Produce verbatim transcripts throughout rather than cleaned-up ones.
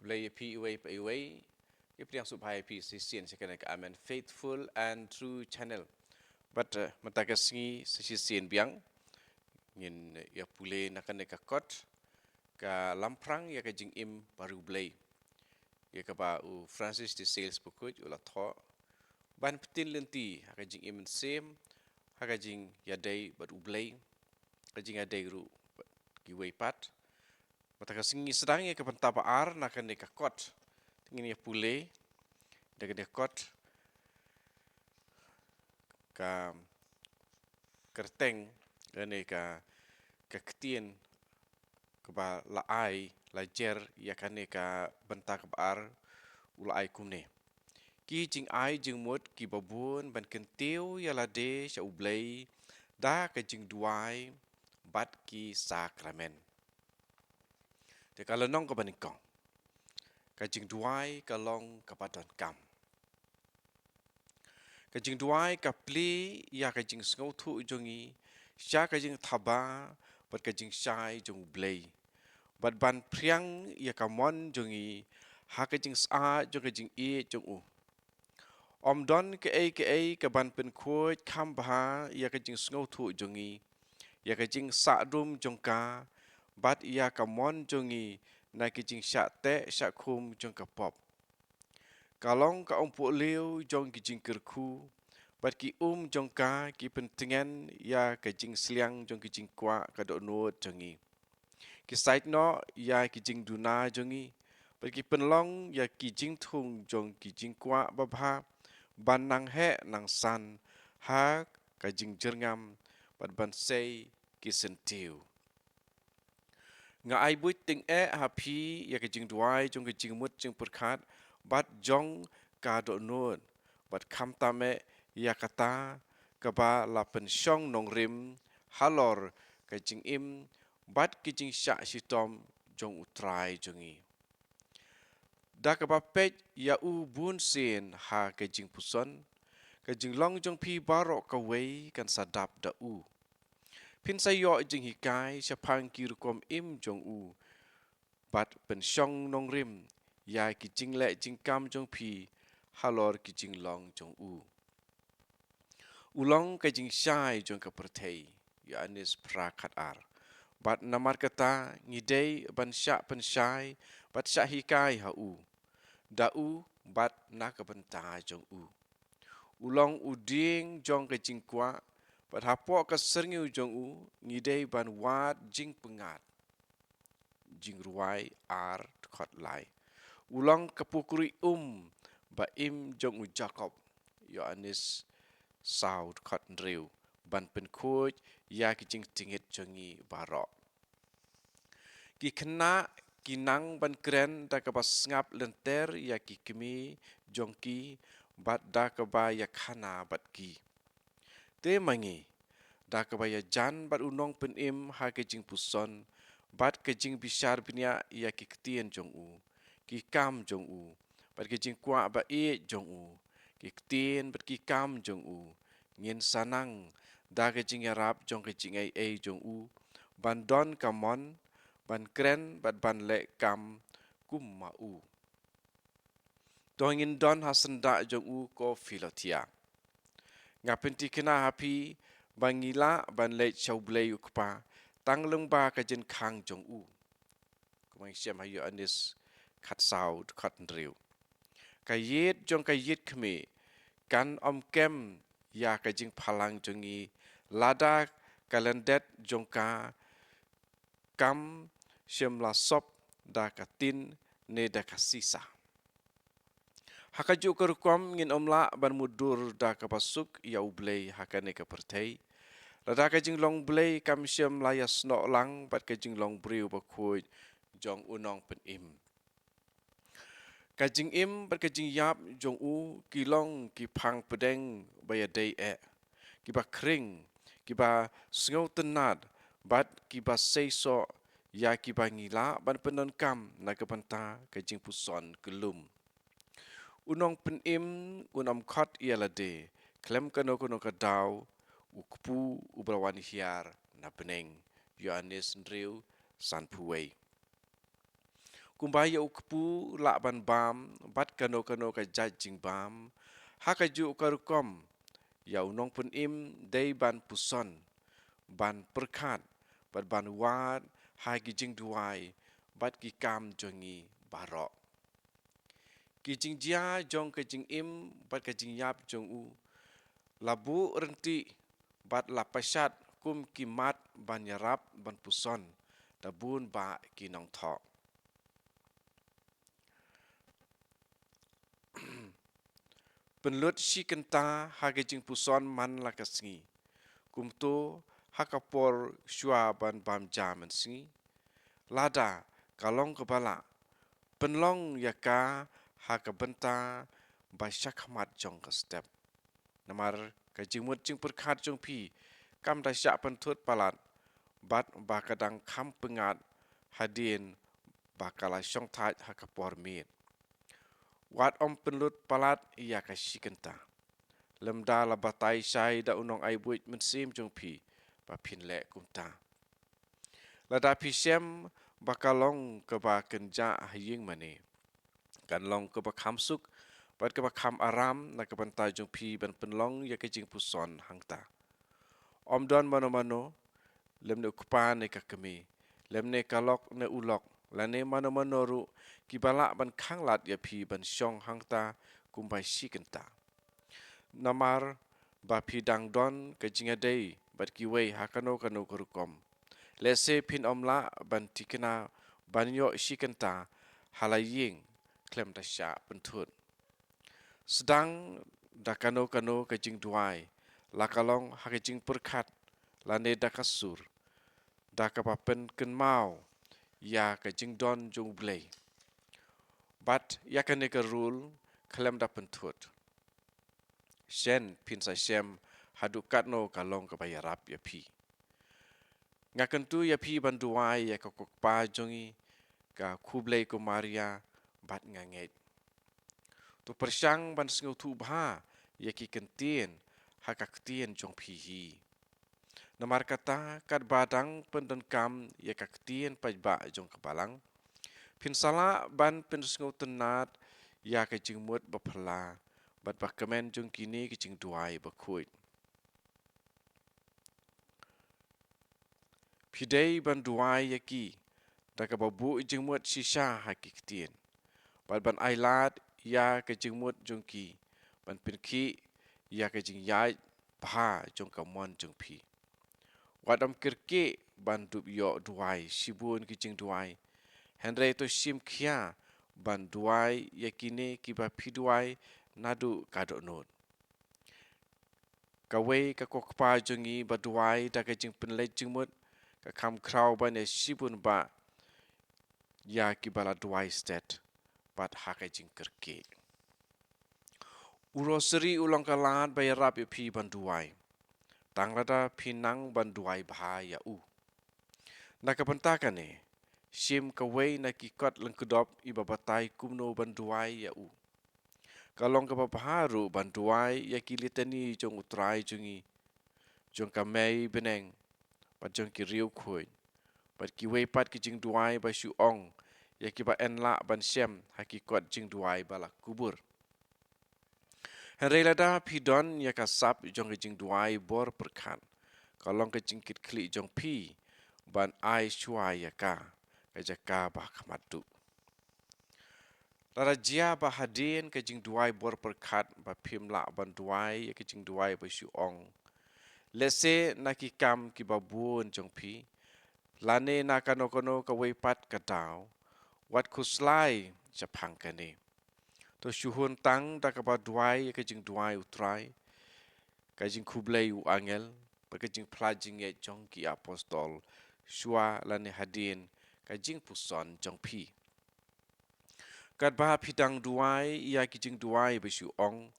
Khublei ïa phi iwei pa iwei. Ïa pdiang sngewbha ïa phi shisien sha kane ka Amen Faithful and True Channel. Bad, eh, mynta ka sngi sa shisien biang ngin, eh, ïa pule na kane ka kot, Ka Lamphrang ïa ka Jingim Bariewblei, ïa kaba u Francis de Sales Bakhuid u la thoh ban pyntin lynti ha ka jingim mynsiem, ha ka jingïadei bad U Blei, ka jingïadei ruh bad kiwei pat. Mynta ka sngi sdang ïa ka bynta ba ar na kane ka kot. Te ngin ïa pule da kane ka kot, ka kyrteng, kane ka, ka ktien kaba la ai, la jer ïa kane ka bynta kaba ar, u la ai kumne: Ki jingai jingmut kiba bun ban kyntiew ïa lade sha U Blei da ka jingduwai bad ki sakramen. Te ka lynnong kaba nyngkong, ka jingduwai ka long kaba donkam. Ka jingduwai ka plie ïa ka jingsngewthuh jong ngi sha ka jingthaba bad ka jingshai jong U Blei, bad ban phriang ïa ka mon jong ngi ha ka jingshah jong ka jingïeit jong u. Ym don kaei kaei ka ban pynkhuid kham bha ïa ka jingsngewthuh jong ngi, ïa ka jingsahdum jong ka, bad ïa ka mon jong ngi na ki jingshah teh shah khum jong ka pop. Ka long ka umpohliew jong ki jingkyrkhu, bad ki um jong ka ki pyntngen ïa ka jingsliang jong ki jingkwah ka dohnud jong ngi. Ki sait noh ïa ki jingduna jong ngi, bad ki pynlong ïa ki jingthung jong ki jingkwah babha ban nang heh nang san ha ka jingjyrngam bad ban sei ki syntiew. Nga ai buit tyngeh ha phi ïa ka jingduwai jong ka jingmut jingpyrkhat bad jong ka dohnud, bad khamtam eh ïa kata kaba la pynshong nongrim halor ka jingim bad ka jingshah shitom jong U Trai jong ngi. Da kaba peit ïa u bunsien ha ka jingpuson, ka jinglong jong phi baroh kawei kan sa dap da u. Phin sa ïoh jinghikai shaphang ki rukom im jong u, bad pynshong nongrim ïa ki jingleh jingkam jong phi halor ki jinglong jong u. U long ka jingshai jong ka pyrthei, Ïoannis phra khatar. Bad namar kata ngi dei ban shah pynshai bad shah hikai ha u, da u bad na ka bynta jong u. U long u dieng jong ka jingkwah, bad hapoh ka syrngiew jong u ngi dei ban wad jingpyngngad. Jingrwai ar dkhot lai. U long ka pukri um ba im jong u Jakob, Ïoannis saw dkhot hynriew, ban pynkhuid ïa ki jingtngit jong ngi baroh. Ki khynnah ki nang ban kren da kaba sngap lynter ïa ki kmie jong ki, bad da kaba ïakhana bad ki. Te ma ngi, da kaba ïajan bad u Nongpynim ha ka jingpuson, bad ka jingbishar bniah ïa ki ktien jong u, ki kam jong u, bad ka jingkwah ba ïeit jong u, ki ktien bad ki kam jong u, ngin sa nang da ka jingïarap jong ka jingaiei jong u ban don ka mon ban kren bad ban leh kam kum ma u. To ngin don ha syndah jong u, ko Philothea. Nga pynthikna ha phi ba ngi lah ban leit sha U Blei U Kpa tang lyngba ka jingkhang jong u. Kumba ngi shem ha Ïoannis khatsaw dkhot hynriew. Ka ïit jong ka ïit khmih kan ym kem ïa ka jingphalang jong ngi, lada ka lyndet jong ka kam shym la sop da ka tin ne da ka sisa. Ha kajuh ka rukom ngin ym lah ban mutdur da kaba suk ïa U Blei ha kane ka pyrthei, lada ka jinglong Blei kam shym la ïasnoh lang bad ka jinglong briew bakhuid jong u Nongpynim. Ka jingim bad ka jingïap jong u ki long ki phang pdeng ba ïadei eh, kiba khring, kiba sngewtynnad, bad kiba seisoh ïa kiba ngi lah ban pyndonkam na ka bynta ka jingpuson kyllum. U Nongpynim un ym khot ïa lade khlem kano kano ka daw, u kpu uba la wan hiar na bneng, Ïoannis hynriew sanphew wei. Kumba ïa u kpu lah ban bam bad kano kano ka jait jingbam, ha kajuh ka rukom ïa u nongpynim dei ban puson, ban pyrkhat bad ban wad ha ki jingduwai bad ki kam jong ngi baroh. Ki jingjia jong ka jingim bad ka jingïap jong u la buh ryntih bad la pashat kum ki mat ban ïarap ban puson da bun bah ki nongthoh. Pynlut shi kynta ha ka jingpuson man la ka sngi, kumto ha ka por shuwa ban bam ja mynsngi. Lada ka long kaba lah, pynlong ïa ka ha ka bynta ba shakhmat jong ka step. Namar ka jingmut jingpyrkhat jong phi kam da shah pynthut palat bad ba ka dang kham pyngngad hadien ba ka la shongthait ha ka por miet. Wat ym pynlut palat ïa ka shi kynta, lymda la batai shai da u nongai buit mynsiem jong phi ba phin leh kumta. Lada phi shem ba ka long kaba kynjah ha ïing mane, kan long kaba kham suk bad kaba kham aram na ka bynta jong phi ban pynlong ïa ka jingpuson hangta. Ym don mano mano, lymne u kpa ne ka kmie, lymne ka lok ne u lok, lane mano mano ruh, kiba lah ban khanglad ïa phi ban shong hangta kumba shi kynta. Namar ba phi dang don ka jingïadei bad kiwei ha kano kano ka rukom. Lehse phin ym lah ban thikna ban ïoh shi kynta ha la ïing khlem da shah pynthut. Sdang da kano kano ka jingduwai, la ka long ha ka jingpyrkhat lane da ka sur, da kaba pynkynmaw ïa ka jingdon jong U Blei bad ïa kane ka rul khlem da pynthut. Shen phin sa shem haduh katno ka long kaba ïarap ïa phi. Nga kyntu ïa phi ban duwai ïa ka Ko Kpa jong ngi, ka Khublei ko Maria, bad nga ngeit. To pyrshang ban sngewthuh bha ïa ki kyntien ha ka ktien jong phi hi. Namar kata, katba dang pyndonkam ïa ka ktien paidbah jong ka Balang, phin sa lah ban pynsngewtynnad ïa ka jingmut ba phylla bad ba kmen jong kine ki jingduwai bakhuid. Phi dei ban duwai ïa ki da kaba buh jingmut shisha ha ki ktien, bad ban ailad ïa ka jingmut jong ki ban pynkhih ïa ka jingïaid bha jong ka mon jong phi. Wat ym kyrkieh ban dup ïoh duwai shibun ki jingduwai, hynrei to shim khia ban duwai ïa kine kiba phi duwai naduh ka dohnud. Kawei ka Ko Kpa jong ngi ba duwai da ka jingpynleit jingmut, ka kham khraw ban ïa shibun bah ïa kiba la duwai stet bad ha ka jingkyrkieh. U Rosary u long ka lad ba ïarap ïa phi ban duwai, tang lada phi nang ban duwai bha ïa u. Na ka bynta kane, shim kawei na ki kot lyngkdop iba batai kumno ban duwai ïa u. Ka long kaba bha ruh ban duwai ïa ki litani jong U Trai jong ngi, jong ka Mei Bneng, bad jong ki riewkhuid, bad kiwei pat ki jingduwai ba shu ong ïa kiba yn lah ban shem ha ki kot jingduwai ba la kubur. Hynrei lada phi don ïa ka sap jong ka jingduwai bor pyrkhat, ka long ka jingkitkhlieh jong phi ban ai shuwa ïa ka, ka jaka ba khmat duh. Lada jia ba hadien ka jingduwai bor pyrkhat ba phim lah ban duwai ïa ka jingduwai ba shu ong, lehse na ki kam kiba bun jong phi, lane na kano kano kawei pat ka daw, wat khuslai shaphang kane. To shu hun tang da kaba duwai ïa ka jingduwai U Trai, ka jingkhublei u angel, bad ka jingphla jingngeit jong ki apostol, shuwa lane hadien ka jingpuson jong phi. Katba phi dang duwai ïa ki jingduwai ba shu ong,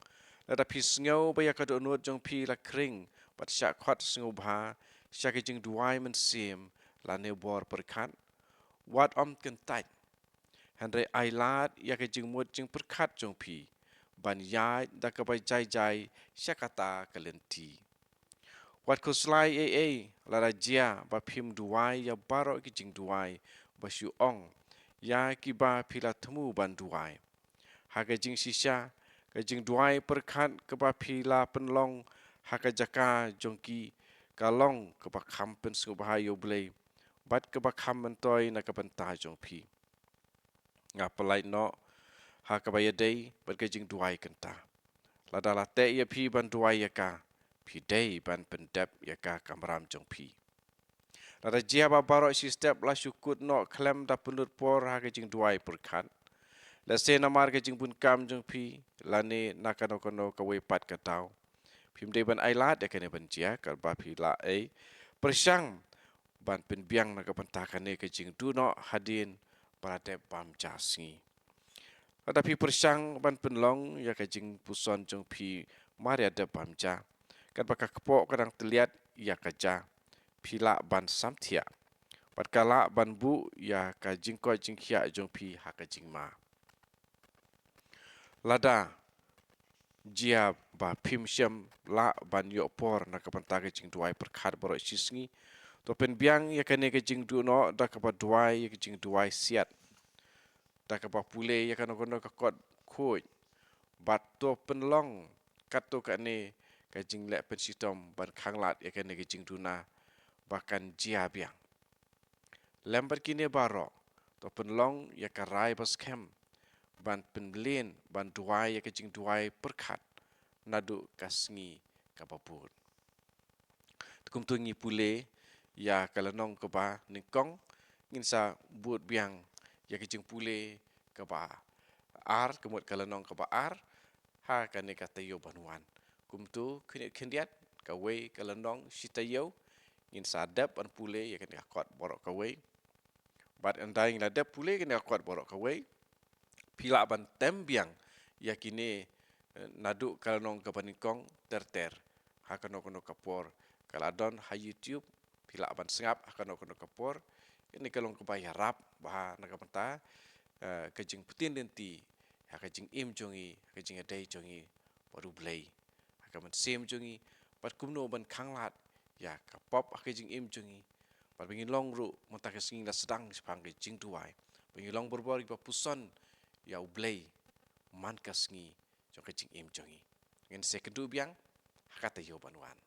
lada phi sngew ba ïa ka dohnud jong phi la khring bad shah khot sngewbha sha ki jingduwai mynsiem lane bor pyrkhat, wat ym kyntait. Hynrei ailad ïa ka jingmut jingpyrkhat jong phi ban ïaid da kaba jai jai sha kata ka lynti. Wat khuslai ei ei lada jia ba phim duwai ïa baroh ki jingduwai ba shu ong ïa kiba phi la thmu ban duwai. Ha ka jingshisha, ka jingduwai pyrkhat kaba phi la pynlong ha ka jaka jong ki ka long kaba kham pynsngewbha ïa U Blei bad kaba kham myntoi na ka bynta jong phi. Nga pyllait noh ha kaba ïadei bad ka jingduwai kynta. Lada la teh ïa phi ban duwai ïa ka, phi dei ban pyndep ïa ka kamram jong phi. Lada jia ba baroh shi step la shu kut noh khlem da pynlut por ha ka jingduwai pyrkhat, lehse namar ka jingbun kam jong phi lane na kano kano kawei pat ka daw, phim dei ban ailad ïa kane ban jia. Katba phi lah ei, pyrshang ban pynbiang na ka bynta kane ka jingduh noh hadien ba la dep bam ja sngi. Lada phi pyrshang ban pynlong ïa ka jingpuson jong phi mar ïa dep bam ja, katba ka kpoh ka dang tylliat ïa ka ja, phi lah ban samthiah bad ka lah ban buh ïa ka jingkoit jingkhiah jong phi ha ka jingma. Lada jia ba phim shym lah ban ïoh por na ka bynta ka jingduwai pyrkhat baroh shi sngi, to pynbiang ïa kane ka jingduh noh da kaba duwai ïa ka jingduwai siat, da kaba pule ïa kano kano ka kot khuid, bad to pynlong katto katne ka jingleh pynshitom ban khanglad ïa kane ka jingduna ba kan jia biang. Lem bad kine baroh, to pynlong ïa ka rai ba skhem ban pynmlien ban duwai ïa ka jingduwai pyrkhat naduh ka sngi kaba bud. Te kumto ngi pule ïa ka lynnong kaba nyngkong, ngin sa bud biang ïa ka jingpule kaba ar, ka mut ka lynnong kaba ar ha kane ka taïew ban wan. Kumto khyndiat khyndiat, kawei ka lynnong shi taïew, ngin sa dep ban pule ïa kane ka kot baroh kawei. Bad ynda ngi la dep pule kane ka kot baroh kawei, phi lah ban tem biang ïa kine, eh, naduh ka lynnong kaba nyngkong ter ter ha kano kano ka por. Ka la don ha YouTube, phi lah ban sngap ha kano kano ka por. Kane ka long kaba ïarap bha na ka bynta, eh, ka jingpyntip lynti ha ka jingim jong ngi, ha ka jingïadei jong ngi bad U Blei, ha ka mynsiem jong ngi, bad kumno ban khanglad ïa ka pop ha ka jingim jong ngi, bad ba ngin long ruh mynta ka sngi la sdang shaphang ka jingduwai, ba ngin long barabor kiba puson ïa U Blei man ka sngi jong ka jingim jong ngi. Ngin sa ïakynduh biang ha ka taïew ban wan.